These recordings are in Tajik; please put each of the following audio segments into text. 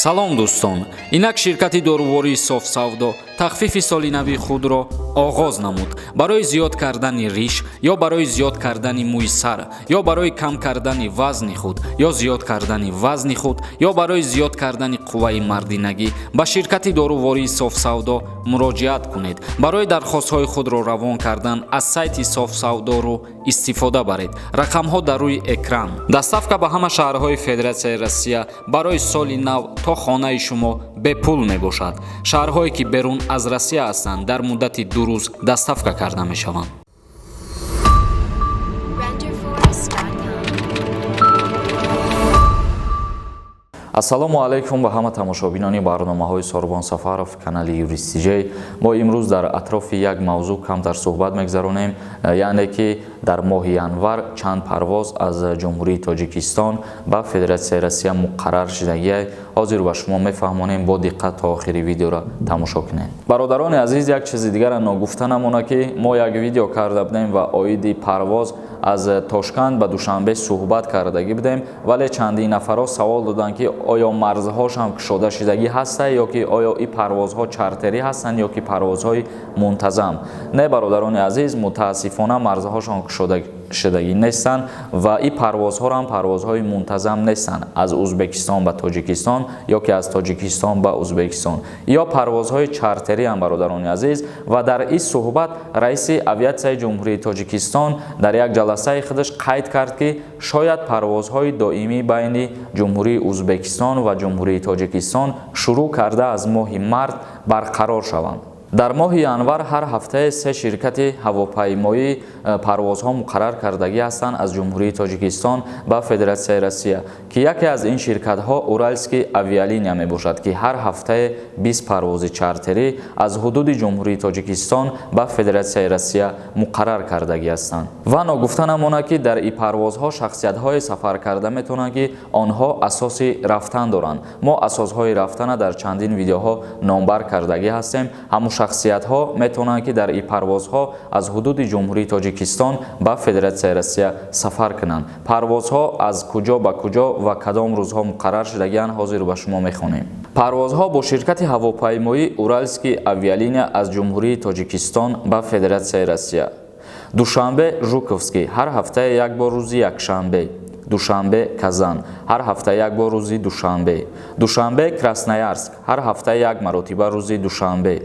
Салом, дӯстон! Инак ширкати дорувории Софсавдо тахфифи соли нави худро оғоз намуд. Барои зиёд кардани риш ё барои зиёд кардани мӯи сар, ё барои кам кардани вазни худ, ё зиёд кардани вазни худ, ё барои зиёд кардани қувваи мардинагӣ ба ширкати дорувории Софсавдо муроҷиат кунед. Барои дархостҳои худро равон кардан аз сайти Софсавдору истифода баред. Рақамҳо дар рӯи экран. Доставка ба ҳама шаҳрҳои Федератсияи Россия барои соли нав то хонаи шумо бепул мебошад. Шаҳрҳое, ки берун аз Россия ҳастанд, дар муддати 2 рӯз доставка карда мешаванд. Renderforest.com. Ассалому алайкум ба ҳама тамошобинони барномаҳои Сорбон Сафаров, канали Юристиҷей. Мо имрӯз дар атрофи як мавзӯъ камтар суҳбат мегзаронем, яъне ки дар моҳи январ чанд парвоз аз Ҷумҳурии Тоҷикистон ба Федератсияи Россия муқаррар шудагиай. Ҳозир ба шумо мефаҳмонем, бо диққат то охири видеоро тамошо кунед. Бародарони азиз, як чизи дигара ногуфта намона, ки мо як видео карда будем ва оиди парвоз аз Тошканд ба Душанбе суҳбат кардагӣ будем, вале чандин нафарҳо савол доданд, ки оё марзҳошам кушода шудагӣ ҳастанд, ё ки оё ин парвозҳо чартерӣ ҳастанд, ё ки парвозҳои мунтазам. Не, бародарони азиз, мутаассифона, марзҳошон кушода шудагӣ нестанд ва ин парвозҳоро ҳам парвозҳои мунтазам нестанд аз Узбекистон ба Тоҷикистон ё ки аз Тоҷикистон ба Узбекистон, ё парвозҳои чартерӣ ҳам, бародарони азиз. Ва дар ин суҳбат раиси авиатсияи Ҷумҳурии Тоҷикистон дар як ҷаласаи худаш қайд кард, ки шояд парвозҳои доимӣ байни Ҷумҳурии Узбекистон ва Ҷумҳурии Тоҷикистон шурӯъ карда аз моҳи март барқарор шаванд. Дар моҳи январ ҳар ҳафтае се ширкати ҳавопаймоӣ парвозҳо муқаррар кардагӣ ҳастанд аз Ҷумҳурии Тоҷикистон ба Федератсияи Россия, ки яке аз ин ширкатҳо Уральский авиалиния мебошад, ки ҳар ҳафтае 20 парвози чартерӣ аз ҳудуди Ҷумҳурии Тоҷикистон ба Федератсияи Россия муқаррар кардагӣ ҳастанд. Ва ногуфта намонад, ки дар ин парвозҳо шахсиятҳое сафар карда метавонанд, ки онҳо асоси рафтан доранд. Мо асосҳои рафтана дар чандин видеоҳо номбар кардагӣ ҳастем. Ҳамун шахсиятҳо метавонанд, ки дар ин парвозҳо аз ҳудуди Ҷумҳурии Тоҷикистон ба Федератсияи Россия сафар кунанд. Парвозҳо аз куҷо ба куҷо ва кадом рӯзҳо муқаррар шудагианд, ҳозир ба шумо мехонем. Парвозҳо бо ширкати ҳавопаймоӣ Уральский авиалиния аз Ҷумҳурии Тоҷикистон ба Федератсияи Россия: Душанбе Жуковский, ҳар ҳафтае як бор рӯзи якшанбе; Душанбе Казан, ҳар ҳафта як бор рӯзи душанбе; Душанбе Красноярск, ҳар ҳафта як маротиба рӯзи душанбе;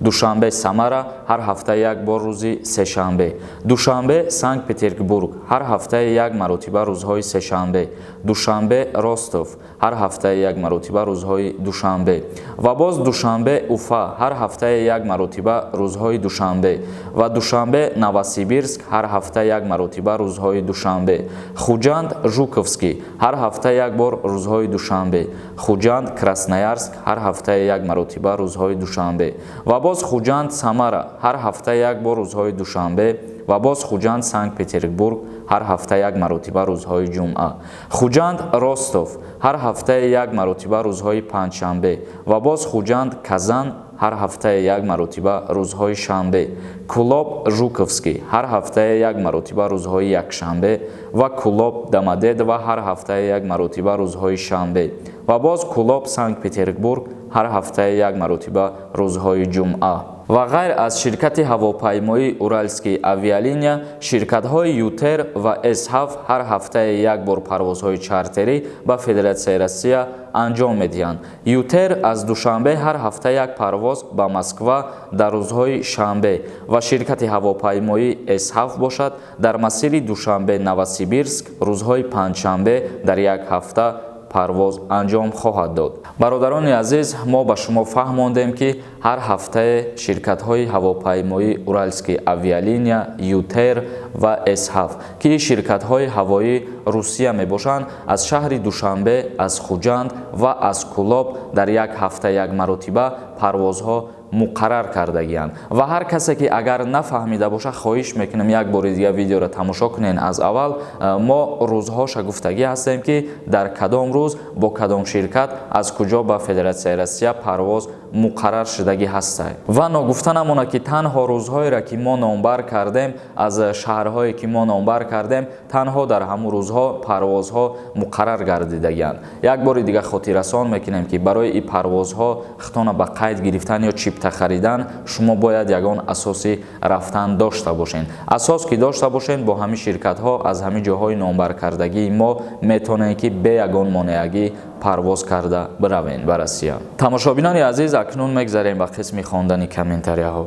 Душанбе Самара, ҳар ҳафта як бор рӯзи сешанбе; Душанбе Санкт Петербург, ҳар ҳафтаи як маротиба рӯзҳои сешанбе; Душанбе Ростов, ҳар ҳафтаи як маротиба рӯзҳои душанбе; ва боз Душанбе Уфа, ҳар ҳафтаи як маротиба рӯзҳои душанбе; ва Душанбе Новосибирск, ҳар ҳафта як маротиба рӯзҳои душанбе; Хуҷанд Жуковский, ҳар ҳафта як бор рӯзҳои душанбе; Хуҷанд Красноярск, ҳар ҳафтаи як маротиба рӯзҳои душанбе; ва боз Хуҷанд Самара, ҳар ҳафта як бор рӯзҳои душанбе; ва боз Хуҷанд Санкт Петербург, ҳар ҳафта як маротиба рӯзҳои ҷумъа; Хуҷанд Ростов, ҳар ҳафтаи як маротиба рӯзҳои панҷшанбе; ва боз Хуҷанд Казан, ҳар ҳафтаи як маротиба рӯзҳои шанбе; Кӯлоб Жуковский, ҳар ҳафтаи як маротиба рӯзҳои якшанбе; ва Кӯлоб Домодедово, ҳар ҳафтаи як маротиба рӯзҳои шанбе; ва боз Кӯлоб Санкт Петербург, ҳар ҳафтаи як маротиба рӯзҳои ҷумъа. Ва ғайр аз ширкати ҳавопаймоии Уральский авиалиния, ширкатҳои Ютер ва С7 ҳар ҳафтаи як бор парвозҳои чартерӣ ба Федератсияи Россия анҷом медиҳанд. Ютер аз Душанбе ҳар ҳафта як парвоз ба Москва дар рӯзҳои шанбе ва ширкати ҳавопаймоии С7 бошад, дар масири Душанбе Новосибирск рӯзҳои панҷшанбе дар як ҳафта парвоз анҷом хоҳад дод. Бародарони азиз, мо ба шумо фаҳмондем, ки ҳар ҳафтае ширкатҳои ҳавопаймоии Уральский авиалиния, Ютер ва С7, ки ширкатҳои ҳавоии Русия мебошанд, аз шаҳри Душанбе, аз Хуҷанд ва аз Кӯлоб дар як ҳафта як маротиба парвозҳо муқаррар кардагианд. Ва ҳар касе ки агар нафаҳмида боша, хоҳиш мекунем, як бори дига видеоро тамошо кунен аз аввал. Мо рӯзҳоша гуфтагӣ ҳастем, ки дар кадом рӯз бо кадом ширкат аз куҷо ба Федератсияи Россия парвоз муқаррар шудагӣ ҳастай. Ва ногуфта намонад, ки танҳо рӯзҳоеро ки мо номбар кардем, аз шаҳрҳое ки мо номбар кардем, танҳо дар ҳамун рӯзҳо парвозҳо муқаррар гардидагианд. Як бори дига хотиррасон мекунем, ки барои ин парвозҳо хитона ба қайд гирифтан ё чипта харидан шумо бояд ягон асоси рафтан дошта бошед. Асос ки дошта бошед, бо ҳамин ширкатҳо аз ҳамин ҷоҳои номбаркардагии мо метавонед, ки бе ягон монеагӣ парвоз карда биравед ба Россия. Тамошобинони азиз, акнун мегзарем ба қисми хондани комментарияҳо.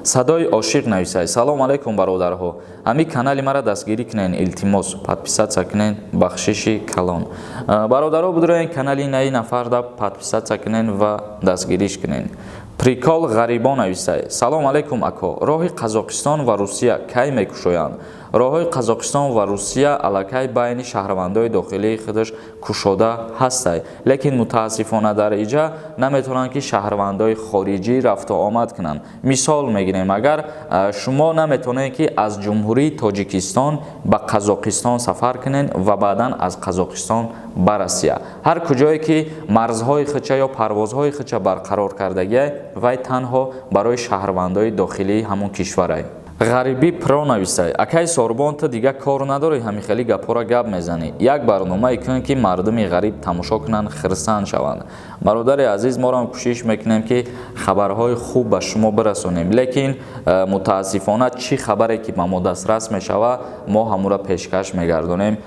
Садои ошиқ нависай: «Салом алайкум, бародарҳо, ҳамин канали мара дастгирӣ кунен, илтимос, подписаться кунен, бахшиши калон». Бародаро, бидуроен, канали наи нафарда подписаться кунен ва дастгириш кунен. Прикол ғарибон нависай: «Салом алайкум, ако, роҳи Қазоқистон ва Русия кай мекушоянд?» Роҳҳои Қазоқистон ва Русия аллакай байни шаҳрвандои дохилии худаш кушода ҳастай, лекин мутаассифона дар иҷа наметавонанд, ки шаҳрвандои хориҷӣ рафту омад кунанд. Мисол мегирем, агар шумо наметавонед, ки аз Ҷумҳурии Тоҷикистон ба Қазоқистон сафар кунед ва баъдан аз Қазоқистон ба Россия. Ҳар куҷое ки марзҳои худша ё парвозҳои худша барқарор кардагиай, вай танҳо барои шаҳрвандои дохилии ҳамон кишварай. Ғарибӣ про нависай: «Акай Сорбон, ту дига кор надорӣ, ҳамин хели гапҳоро гап мезанӣ. Як барномае кун, ки мардуми ғариб тамошо кунанд, хирсанд шаванд». Бародари азиз, моро кӯшиш мекунем, ки хабарҳои хуб ба шумо бирасонем, лекин мутаассифона чӣ хабаре ки ба мо дастрас мешавад, мо ҳамуро пешкаш мегардонем.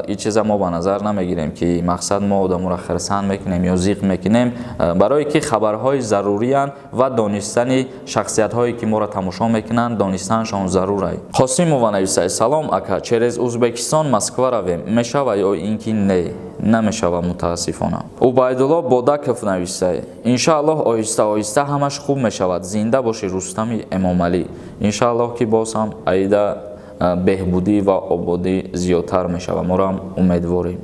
Ин чиза мо ба назар намегирем, ки мақсад мо одаморо хирсанд мекунем ё зиқ мекунем, барое ки хабарҳои заруриянд ва донистани шахсиятҳое ки моро тамошо мекунанд, донистанашон зарурай. Қосимова нависай: «Салом, ака, через Узбекистон Москва равем, мешава ё ин ки не?» Намешава, мутаассифона. Убайдулло Бодаков нависай: «Иншааллоҳ, оҳиста оҳиста ҳамаш хуб мешавад. Зинда бошӣ, Рустами Эмомалӣ». Иншааллоҳ, ки боз ҳам аида беҳбудӣ ва ободӣ зиёдтар мешавад, моро умедворем.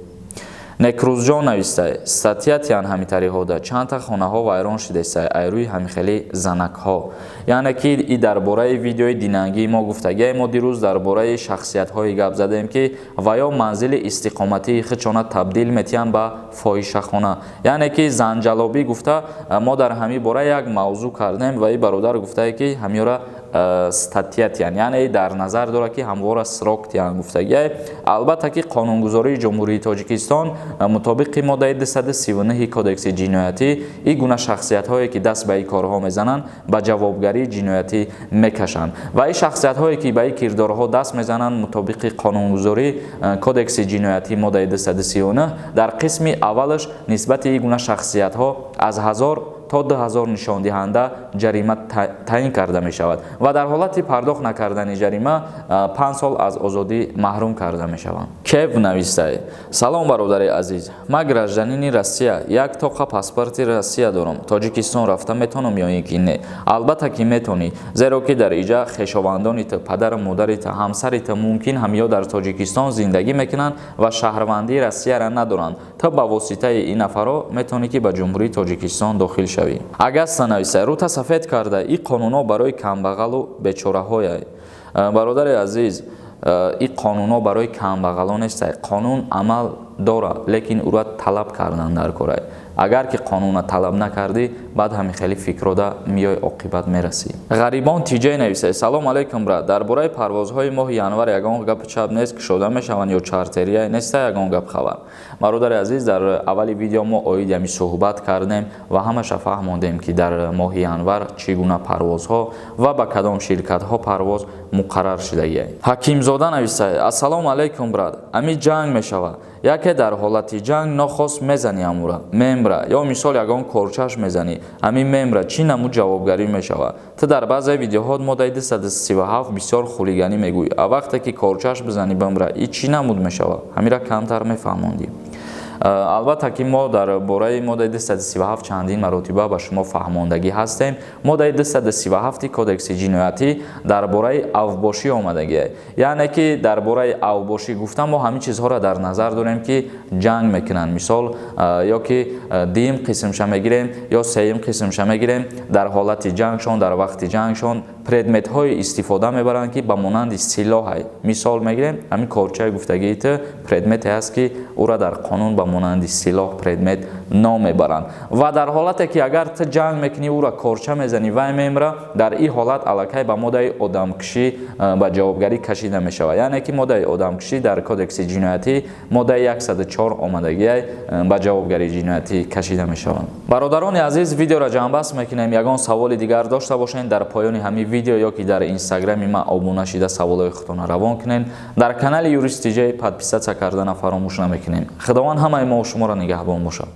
Некрӯзҷон навистай: «Статья тиян ҳамитариҳода, чандта хонаҳо вайрон шудесай айрӯи ҳамихели занакҳо». Яъне ки и дар бораи видеои динангии мо гуфтагиай. Мо дирӯз дар бораи шахсиятҳое гап задем, ки ва ё манзили истиқоматии худшона табдил метиҳанд ба фоҳишахона, яъне ки занҷалобӣ гуфта. Мо дар ҳамин бора як мавзӯъ кардем ва и бародар гуфтае, ки ҳамёра статья тиян, яъне дар назар дорад, ки ҳамвора срок тиян гуфтагиай. Албатта ки қонунгузории Ҷумҳурии Тоҷикистон мутобиқи моддаи 239 Кодекси ҷиноятӣ ин гуна шахсиятҳое ки даст ба ин корҳо мезананд, ба ҷавобгарии ҷиноятӣ мекашанд ва ин шахсиятҳое ки ба ин кирдорҳо даст мезананд, мутобиқи қонунгузорӣ, Кодекси ҷиноятӣ, моддаи 239 дар қисми аввалаш нисбати ин гуна шахсиятҳо аз 1000 то 2000 нишондиҳанда ҷарима таъин карда мешавад ва дар ҳолати пардохт накардани ҷарима 5 сол аз озодӣ маҳрум карда мешаванд. Кев навистай: «Салом, бародари азиз, ман гражданини Россия, як тоқа паспорти Россия дорам, Тоҷикистон рафта метавонам ё ин ки не?» Албатта ки метавонӣ, зеро ки дар иҷа хешовандони ту, падару модари ту, ҳамсари ту мумкин ҳамё дар Тоҷикистон зиндагӣ мекунанд ва шаҳрвандии Россияра надоранд. Ту ба воситаи ин нафарҳо метавонӣ, ки ба Ҷумҳурии Тоҷикистон дохил шавӣ. Агаста нависай: «Рута сафед карда, ин қонунҳо барои камбағалу бечораҳояй». Бародари азиз, ин қонунҳо барои камбағало нестай. Қонун амал дорад, лекин ӯро талаб кардан дар корай. Агар ки қонунро талаб накардӣ, баъд ҳамин хели фикрода миёй, оқибат мерасӣ. Ғарибон тиҷай нависай: «Салом алайкум, брат, дар бораи парвозҳои моҳи январ ягон гапи чап нест, кушода мешаванд ё чартерия неста, ягон гап хабар?» Бародари азиз, дар аввали видео мо оиди ҳамин суҳбат кардем ва ҳамаша фаҳмондем, ки дар моҳи январ чӣ гуна парвозҳо ва ба кадом ширкатҳо парвоз муқаррар шудагиай. Ҳакимзода нависай: «Ассалому алайкум, брат, ами ҷанг мешавад, яке дар ҳолати ҷанг нохост мезани, амура мемра ё мисол ягон корчаш мезанӣ, ҳамин мемра, чӣ намуд ҷавобгарӣ мешавад? Ту дар баъзе видеоҳо моддаи 237 бисёр хулиганӣ мегӯӣ, а вақте ки корчаш бизанӣ бимра, и чӣ намуд мешавад? Ҳамира камтар мефаҳмондӣ». Албатта ки мо дар бораи моддаи 237 чандин маротиба ба шумо фаҳмондагӣ ҳастем. Моддаи 237 кодекси ҷиноятӣ дар бораи авбошӣ омадагиа, яъне ки дар бораи авбошӣ гуфта мо ҳамин чизҳоро дар назар дорем, ки ҷанг мекунанд, мисол, ё ки дуюм қисмша мегирем ё сеюм қисмша мегирем, дар ҳолати ҷангшон, дар вақти ҷангшон предметҳое истифода мебаранд, ки ба монанди силоҳ. Мисол мегирем, ҳамин корчаи гуфтагии ту предмете ҳаст, ки ӯра дар қонун ба монанди силоҳ предмет ном мебаранд. Ва дар ҳолате ки агар ту ҷанг мекунӣ, ӯра корча мезанӣ, вай мемира, дар ин ҳолат аллакай ба моддаи одамкушӣ ба ҷавобгарӣ кашида мешавад. Яъне ки моддаи одамкушӣ дар кодекси ҷиноятӣ моддаи 104 омадагиай, ба ҷавобгарии ҷиноятӣ кашида мешаванд. Бародарони азиз, видеоро ҷамъбаст мекунем. Ягон саволи дигар дошта бошед, дар поёни ҳамин видео ё ки дар инстаграми ман обуна шида саволҳои худтонро равон кунед. Дар канали Юрист Тиҷай подписаться кардана фаромӯш намекунем. Худованд ҳамаи мо шуморо нигаҳбон бошад.